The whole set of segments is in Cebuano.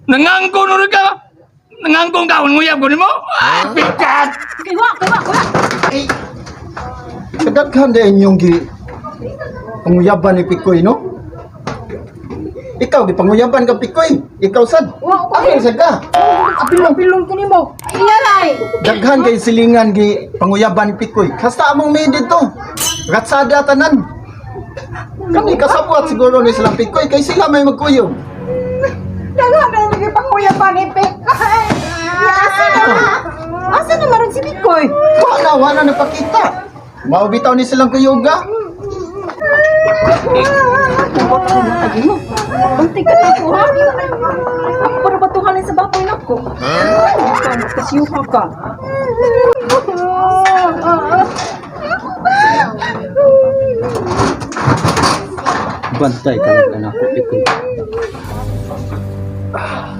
Nangangkon ulit ka. Nangangkon ka, nguyab ko nimo. Ah, pikat. Kiwa, kiwa, kiwa. Eh, kadaghan din inyong gi panguyaban ni Pikoy, no? Ikaw, gi panguyaban ka Pikoy. Ikaw sad. Wa ko. Ano sad ka? Apilong-pilong ko nimo. Iyaray. Daghan kay silingan gi panguyaban ni Pikoy. Kasta among may dito. Ratsada tanan. Kani kasabwat siguro ni silang Pikoy kay sila may magkuyog. Daghan na lagi panguyaban ni Pikoy. Asa na? Asa na maron si Pikoy? Wala, wala nagpakita. Mao bitaw ni silang kuyuga. Bantay ka na ko, ha? Ako para batuhan sa baboy nako. Ha? Kasiyuha ka. Bantay ka lang anak ko, Pikoy. Ah.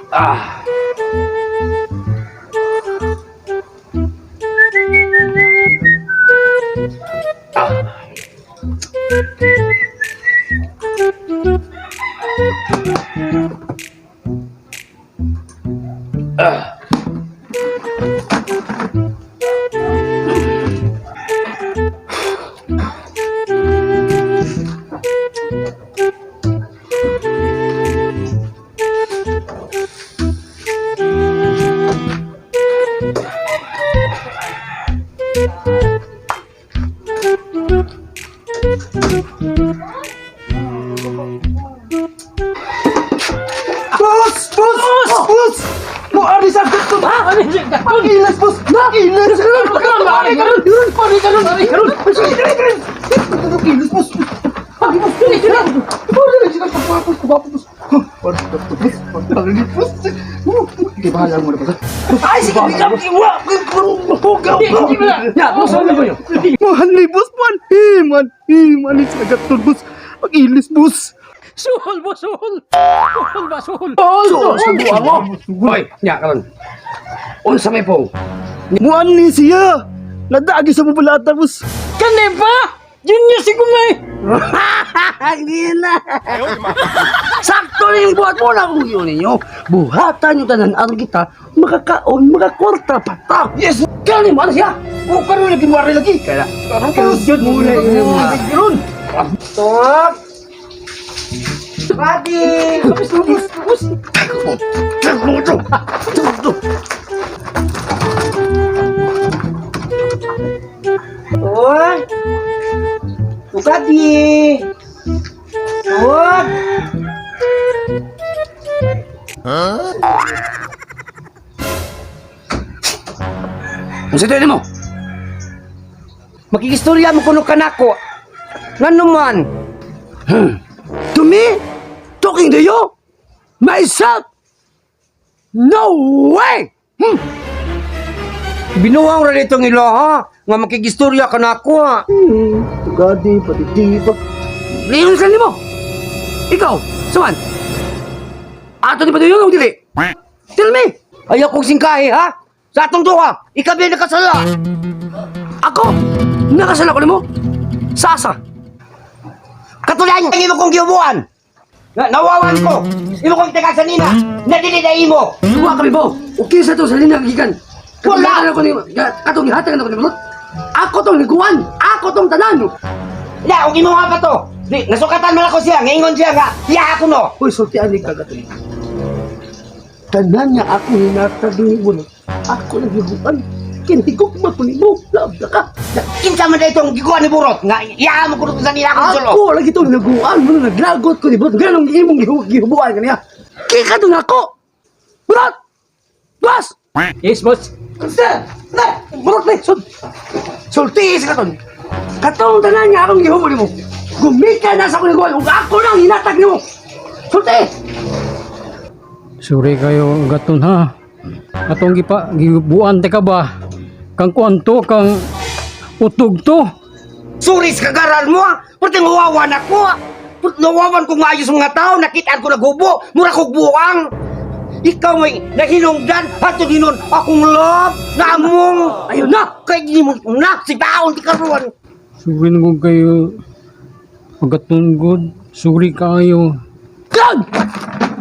Ah. Ah. Boss! Boss! Boss! Mo ari sa katong. Pagilas, boss! Pagilas! Pari karon! Pari karon! Pari karon! Pagilas, boss! Pagilas, dili sila! Pari sila pagwapo, pagwapo, boss. Pari boss. Pari boss. Di bahala mo na boss. Ay, sige, bigam, iwa! Ya, boss, ano ba yun? Mahal ni boss man. Eh man, eh man sa katong boss. Pagilas, boss. Suhol, boss, suhol! Suhol ba, suhol? Suhol, sa buwa mo! Hoy, nya, karon. Unsa may pong? Muan ni siya. Nadaagi sa mabulata, boss. Kani ba? Genius si Gumay! Hindi na! Sakto na yung buhat mo na kung yun ninyo. Buhatan yung tanan aron kita, makakaon, makakwarta pa ta. Yes! Kani mo, ano siya? O, karon lagi mo lagi. Kaya, karon karon yun muna yun. Karon! Stop! Buddy! Tapos, tapos, tapos. Uy! Tukadi! Huwag! Ang sa mo? Makikistorya mo kuno kanako. Ngano man? To me? Talking to you? Myself? No way! Hmm. Binuwang ra ditong ilo ha. Nga makikistorya kanako ha. Tugadi, pati di pa. Leon sa mo. Ikaw, saman. Ato ni Patuyo o dili? Tell me. Ayaw kong singkahi ha. Sa atong duha, ikaw ba nakasala? Ako, nakasala ko nimo. Sasa. Katulad ang imo kong giubuan. Na nawawan ko. Imo kong taga sa nina. Na dili na imo. Wa kami bo. Okay sa to sa lina gikan. Wala! Ako ni katong gihatag ako ni Bulot. Ako tong liguan. Ako tong tanan. Na, kung imo nga pa to. Di, nasukatan man ako siya. Ngaingon siya nga. Iya ako no. Uy, sultian ni kagatoy. Tanan niya ako hinatag ni Bulot. Ako nang giguan. Kinigok mo ko nimo. Love na ka. Kinsa man na itong giguan ni Burot nga iya mo kuno sa nila akong sulo. Ako lagi itong naguan mo naglagot ko ni Bulot. Ganong imong gihubuan kaniya. Kika to nako. Bulot! Boss! Yes, boss. Sir! Na! Bulot na! Sul! Sulti sa katon. Katong tanan niya akong gihubo nimo. Gumika na sa akong naguan ug ako nang hinatag nimo. Sulti! Sorry kayo gaton ha. Atong gipa gibuan te ka ba? Kang kuan to kang utog to. Suri sa kagaral mo ah. Pwede ngawawan ako ah. Pwede ngawawan ko maayos mga tao. Nakitaan ko naghubo. Mura kog buwang. Ikaw may nahinungdan hatod hinon akong love na among. Ayun na! Kay di mo na si baon ti karon. Sorry na gud kayo. Agaton gud. Sorry kaayo. God!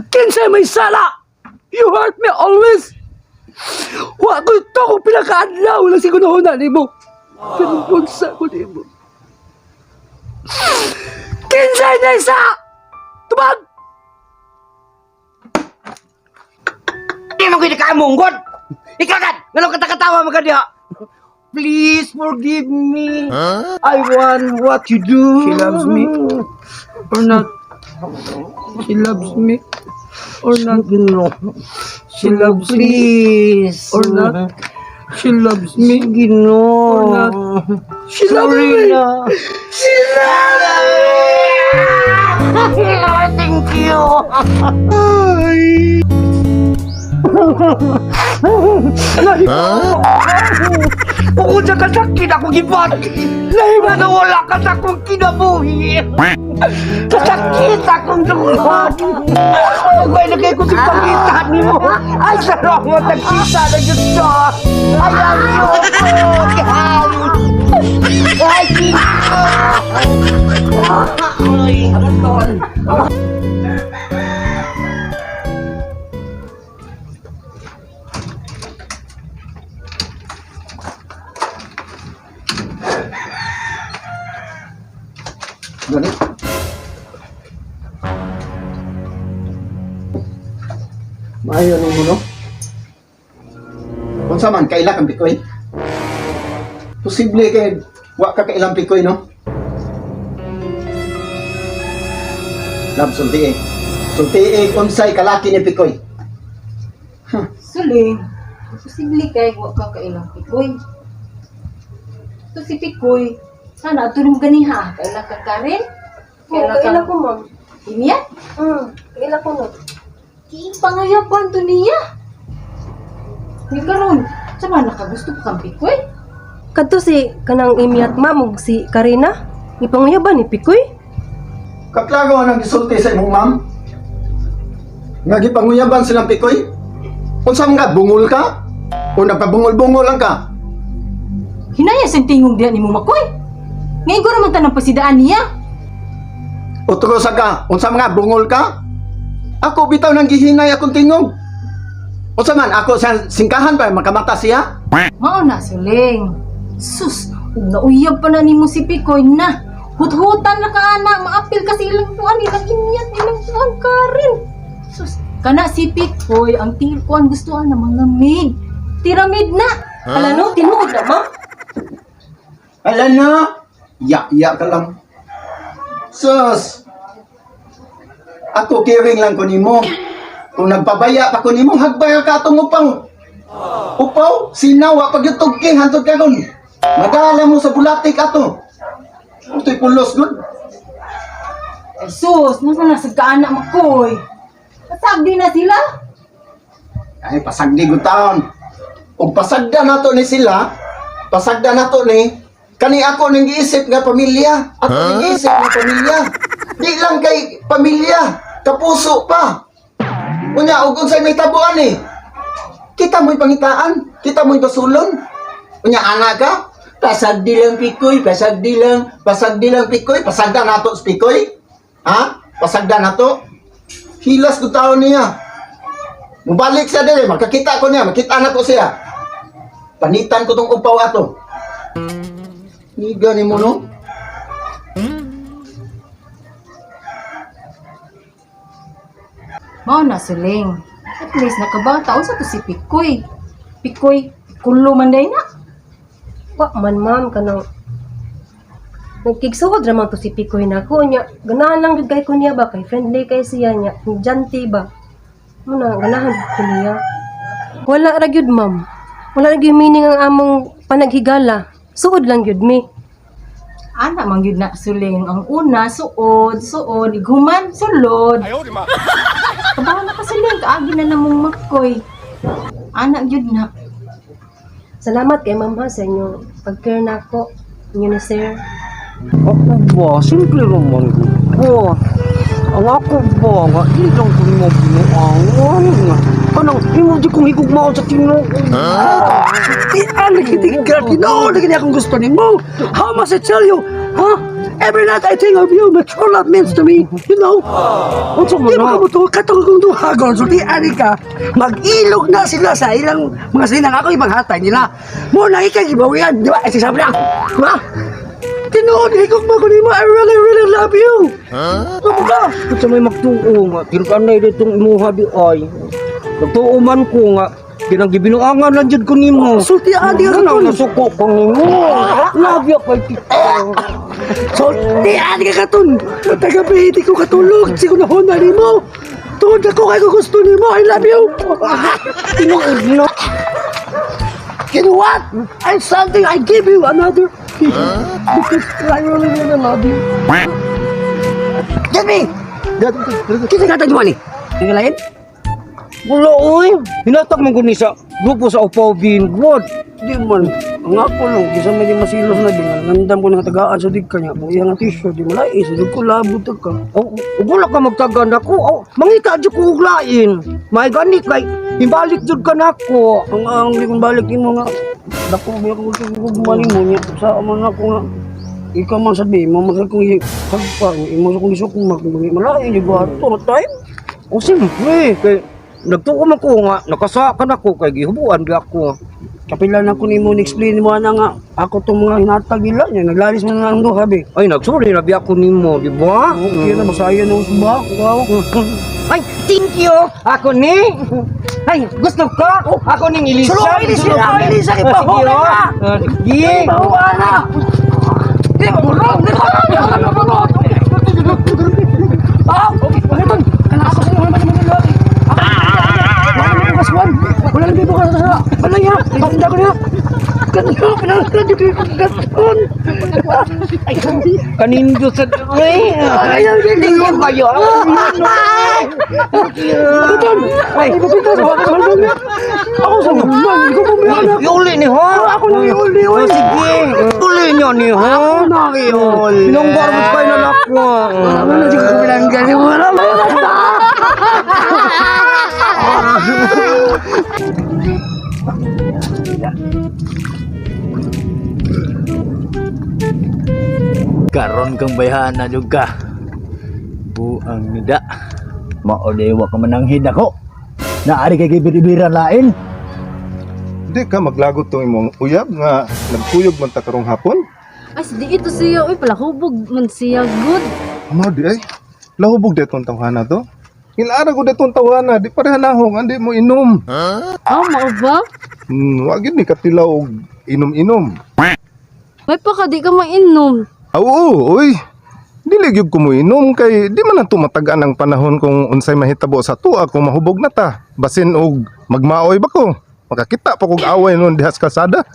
Kinsay may sala! You hurt me always! Wa ko ito kung pinakaadlaw lang siguro na nimo. Pero bunsa ko nimo. Kinsay na isa! Tubag! Di mo gid kaamong god. Ikaw gad, nganong katakatawa man ka diha? Please forgive me. I want what you do. She loves me. Or not. She loves me. Or not. No. She loves me. Please. Or not. She loves me. Gino. Or not. She loves Sorry me! na. She loves me! Thank you. Bukod sa kasakit ako gibat. Lahi na wala ka sa akong kinabuhi. Kasakit akong duhat. Okay na kayo kung pangitan nimo. Ay, salamat nagkita na Diyos ko. Ay, love you. Ay, Diyos. Ay, Gani. Maayo ni mo, no? Unsa man kaila kang pikoy? Posible kay wa ka kailang pikoy, no? Love, sulti eh. Sulti eh, unsay kalaki ni pikoy. Suling, posible kay wa ka kailang Pikoy. To si Pikoy, sana ato rin ganiha. Kaila ka Karen? Oo, kaila ko, ma'am. Imiya? Kaila ko, ma'am. Pangayapan to niya. Ni karon, sama nakagusto pa kang Pikoy? Kadto si kanang imiyat ma'am ug si Karina. Ipanguyaban ni Pikoy. Kaklaro ang gisulti sa imong ma'am. Nga gipanguyaban silang pikoy. Unsa man ka bungol ka? O nagpabungol-bungol lang ka? Hinaya sa tingog diha ni mo Makoy. Ngayon ko raman tanang pasidaan niya. Utro sa ka, unsa man ka bungol ka? Ako bitaw nang gihinay akong tingog. Unsa man ako sa singkahan pa makamata siya? Mao na suling. Sus, ug nauyab pa na nimo si Pikoy na. Huthutan na ka ana, maapil kasi ilang kuan, ilang inyat, ilang kuan Karen. Sus, kana si Pikoy ang tingil kuan gusto ana mga maid. Tiramid na. Hala no, tinuod na, ma'am. Ala na, ya ya ka lang. Sus. Ako caring lang ko nimo. Kung nagpabaya pa ko nimo, hagbay ka atong upaw. Upaw, sinawa pag yutog kay hantod karon. Madala mo sa bulatik ato. Utoy pulos gud. Ay sus, nasa na sa kaana Makoy. Pasagdi na sila. Ay pasagdi gud taon. Ug pasagda nato ni sila, pasagda nato ni kani ako ning giisip nga pamilya. Ako ning giisip nga pamilya. Di lang kay pamilya, kapuso pa. Unya og unsay may tabuan eh. Kita mo'y pangitaan, kita mo'y basulon. Unya ana ka, pasagdi lang pikoy, pasagdi lang, pasagdi lang pikoy, pasagda nato sa pikoy. Ha? Pasagda nato. Hilas gud taon niya. Mubalik siya dili, makakita ko niya, makita na ko siya. Panitan ko tong upaw ato. Ni gani mo no? Mao na suling. At least nakabata unsa to si Pikoy. Pikoy, kulo man day na. Wa man, ma'am, kanang nagkigsuod ra man to si Pikoy nako niya. Ganahan lang gud kay ko niya ba kay friendly kay siya niya. Janti ba. Muna ganahan gud ko niya. Wala ra gyud, ma'am. Wala ra gyud meaning ang among panaghigala. Suod lang gyud mi. Ana man gyud na suling ang una suod, suod, iguman, sulod. Ayaw di ma. Kabaw na ka suling, kaagi na namong makoy. Ana gyud na. Salamat kay ma'am ha sa inyong pag-care nako. Inyo ni sir. Ako ba? Simple naman gud ko. Ang ako ba nga dili lang ko nimo binuangan nga. Kanang imo di kong higugmaon sa tinuod. Di ang lagi ka tinuod lagi akong gusto nimo. How must I tell you? Huh? Every night I think of you, my true love means to me. You know? Unsa man Di ba na? ka mo to? Katong kong duha, sulti ani ka, mag-ilog na sila sa ilang mga sinang ako ibang hatay nila. Mo na ikay gibawian, di ba? Ay, sabi na, di ba? Tinuod, higog mo ko nimo. I really, really love you. Huh? Ano ka? Sa may magtuo nga kinkanay ditong imuha di ay. Nagtuo man ko nga kinang gibinuangan lang jud ko nimo. Sulti ani ka Kanang katon. nasuko ko nimo. Love you kay tito. Sulti ani ka katon. Matagabi, hindi ko katulog. Siguro na nimo. Tuod ako kay ko gusto nimo. I love you. Tinuod na. You know what? I'm something I give you another. Because I really, really love you. Get me! Kita kata jual ni. Yang lain? Wala oy. Hinatag man ko ni sa grupo sa Opobin. God. Di man. Ang ako lang, kisa may di masilos na din. Nandam ko nga tagaan sa dig kanya. Kung iyang t-shirt, di malai. Sa dig ko labot ka. Oh, ug wala ka magtagan ako. Oh, mangita jud ko og lain. May gani kay ibalik jud ka nako. Ang di kong balik nimo nga. Dako ba ako kung mo niya. Sa man ako nga. Ikaw man sabi mo, man kong pagpa, imo sa kong isukma, kung malai, di ba ato, time? O siyempre, kay nagtuo man ko nga nakasa ka nako kay gihubuan di ako. Kapila na ko nimo ni-explain mo na nga ako tong mga hinatag nila niya naglalis man na ang duha be. Ay nagsorry na biya ko nimo, di ba? Okay na masaya na usba. Wow. Ay, thank you. Ako ni. Ay, gusto ka? Ako ning Elisa. Sulong, Elisa, Elisa, ipahuwi Sige, oh. na. Ah, sige. Bawa na. Di ba burong? Di ba burong? Ah, okay. Pagkatun. Kana ako sa inyo naman naman. Wala nang bukas one. Wala nang bukas sa balay ha. Patinda ko niya. Kanyo pinangkan yung katon. Ay, Kanindo sa ay. ay, ay, Thank you kayo. Pagkatun. Ay, pagkatun. Ako sa man, ikaw pumaya na. Iuli ni ha? Ako nang iuli, Oh, uli. sige. Uli niya ni ha? Ako nang iuli. Pinanggar mo kayo na lakwa. Wala na di ko bilanggan. Wala na. Karon kang bayhana jud ka. Buang nida. Maolewa ka man ang hidako. Naari kay gibir-ibiran lain. Di ka maglagot tong imong uyab nga nagkuyog man ta karong hapon. Ay, di ito siya. Uy, palahubog man siya. Good. Mao di ay. Lahubog di tong tawhana to. Inaara ko datong tawhana, di pareha nahong andi mo inom. Ah, mao ba? Wa gyud ni katilaw og inom-inom. May pa ka, di ka mainom. Ah, oo, oy. Dili gyud ko moinom kay di man nato matag-an ang panahon kung unsay mahitabo sa tuwa kung mahubog na ta. Basin og magmaoy ba ko? Makakita pa kog away nun diha sa kalsada.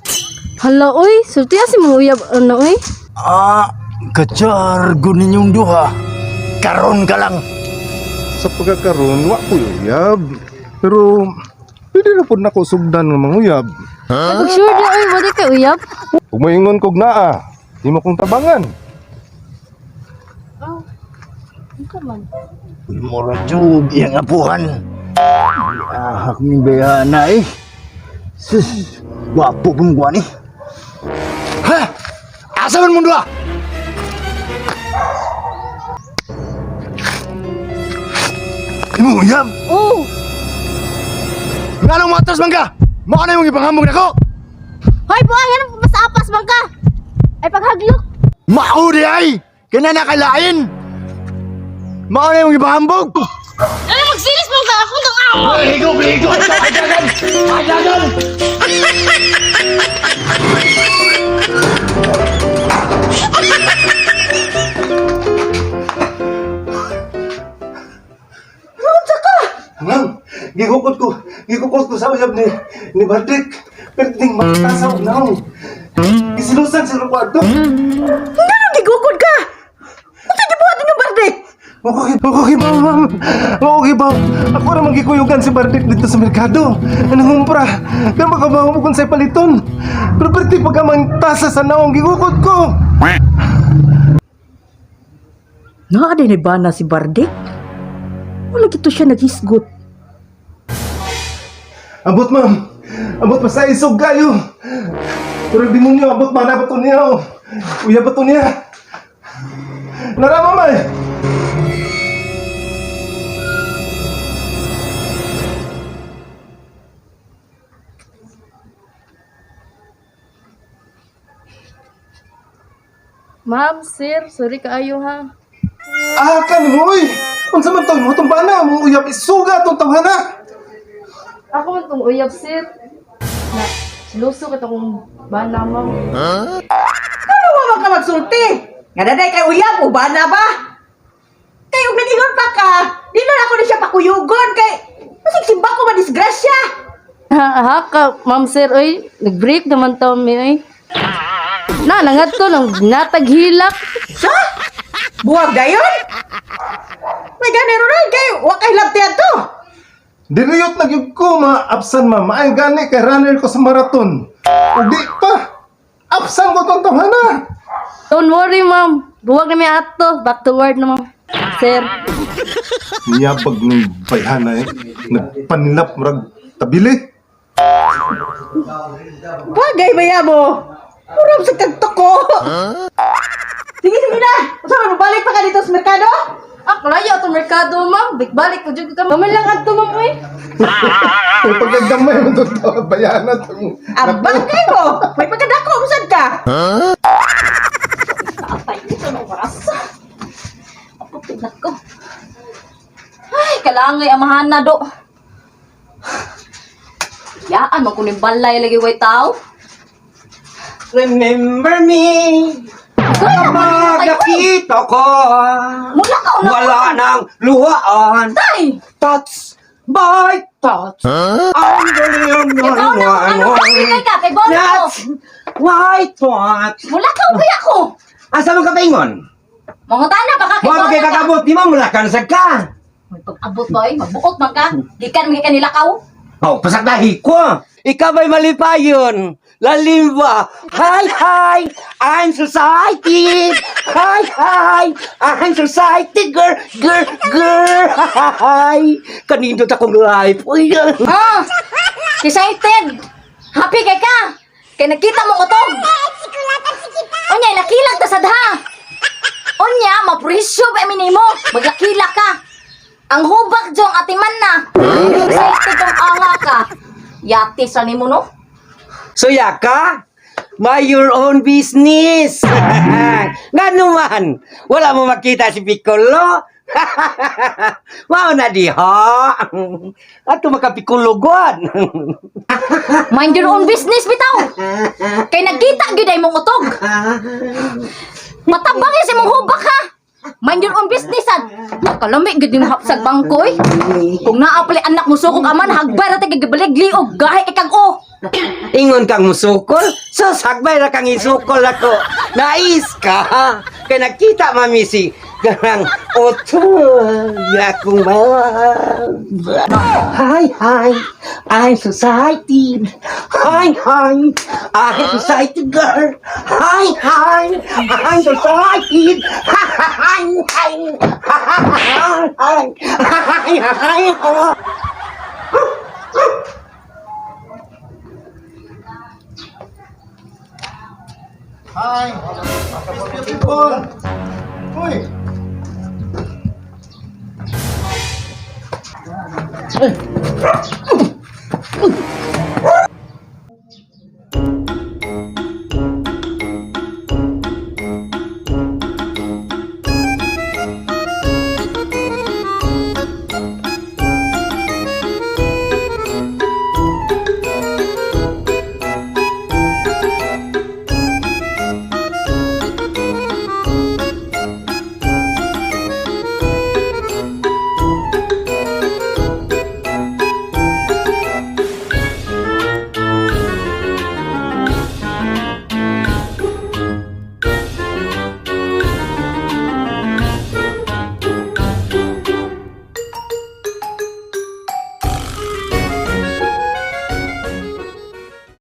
Hala, uy. Sulti si mo uyab, ano, uy. Ah, kachargo ninyong duha. Karon ka lang. Sa pagkakaroon, wa ko uyab. Pero pwede na pud nako sugdan nga manguyab. Ay, pag sure di, uy. Wala kay uyab. Ug moingon kog naa, di mo kong tabangan. Oh, ikaw man. Uy, mura jug iyang apuhan. Ah, akong bayhana eh. Sus, gwapo pong guwan eh. Ha? Asa man mong duha? Imong uyab? Oh, Nganong matras man ka? Mao na imong ipanghamog nako. hoy, buang, yan mas apas man ka. Ay, paghaglok. Mao di ay! Kaya na kailain! Mao na imong ipahambog! Ay, magsilis man ka. Akong kang awa. Ligo, ligo! Padagan! Padagan! Ma'am, gigukot ko sa uyab ni Bardik. Perting magtasaw na. Gisilusan sa kwarto. Ano, gigukod ka? Unsa gibuhat ni Bardik? Mako ma'am. Mako Ako ra magikuyugan si Bardik dito sa merkado. Anong humpra? Pero baka mahumukon sa paliton. Pero perti pagka mangtasa sa naong gigukot ko. Naa din ba na si Bardik? Wala gito siya naghisgot. Abot, ma'am. Abot pa sa isog kayo. Pero demonyo, abot ba na ba to niya? Oh. Uya ba to niya? Narama, may! Ma'am, sir, sorry kaayo ha. Ah, kan mo, uy! Unsa man to mo itong bana, mo uyab isuga itong tawhana. Ako man tong uyab, sir. Na, siluso ka tong bana, ma'am. Ano mo man ka magsulti? Nga daday kay uyab, uban na ba? Kay ug nag-ingon pa ka, di na ako na siya pakuyugon kay masig simba ko madisgrasya. Ha, ha ka, ma'am, sir, oy. Nag-break naman to, mi, oy. Na, nangat to, nang nataghilak. Sa? Buwag dayon? May gani ron kay wa kay labtian to. Diriyot na gyud ko, ma-absan ma'am. Maay gani kay runner ko sa marathon. O di pa. Absan ko itong tawhana. Don't worry, ma'am. Buwag na mi ato. Back to word na, ma'am. Sir. Niyabag ng bayhana eh. Nagpanilap murag tabili. Bagay ba mo? Murag sa kagtuko. Sige, sige na. Usa man balik pa ka dito sa merkado? Ah, kalayo ato merkado, ma'am. Balik ko jud ka. Gamay lang adto, ma'am, oy. Kung pagkagamay mo itong tawag bayhana. Ang bagay mo. May pagkadako usad ka. Atay, ito na oras. Ako, tignan ko. Ay, kalangay amahan na do. Yaan, magkuning balay lagi way tao. Remember me kapag nakita ko Mula ka na. wala nang luhaan. Tay! Touch by touch. I'm the Kay baon na ano kay ka kay baon ko. That's white watch. Mula ka kaya ko. Asa mo ka paingon? Mangutana pa ka kay Wa baon kay na ka. kakabot di mo mula ka na ka. May pag-abot ba eh, magbuot man ka. Gikan man ka nilakaw. Oh, pasak dahi ko. Ikaw ba'y malipayon? Lalim ba? Hi, hi! I'm society! Hi, hi! I'm society girl! Girl, girl! Hi! Kanindot akong life. Uy, Ah! Excited! Happy kay ka! Kay nakita mo utog! Unya, lakilag ta sadha! Unya, mapresyo pa minimo! Maglakila ka! Ang hubak jong atiman na! Excited kang anga ka! Yati sa nimo no? So yaka, my your own business. Nga naman, wala mo makita si Piccolo. Mao na diha. Ato makapikulugon. Mind your own business bitaw! Kay nagkita gyud ay mong utog! Matabang yun sa mong hubak ha! Mind your own business ad! Kalami gyud yung hapsag bangko eh. Kung naa pala anak mo sukog aman hagbay ra tay gibalig liog gahi kay kag o. Ingon kang musukol, so sagbay ra kang isukol ako. Nais ka. Kay nakita mami si ganang oto akong love. Hi, hi, I'm society. Hi, hi, I'm society girl. Hi, hi, I'm society. Hi, hi, hi, hi, hi, hi, hi. Hi! Beautiful! Uy!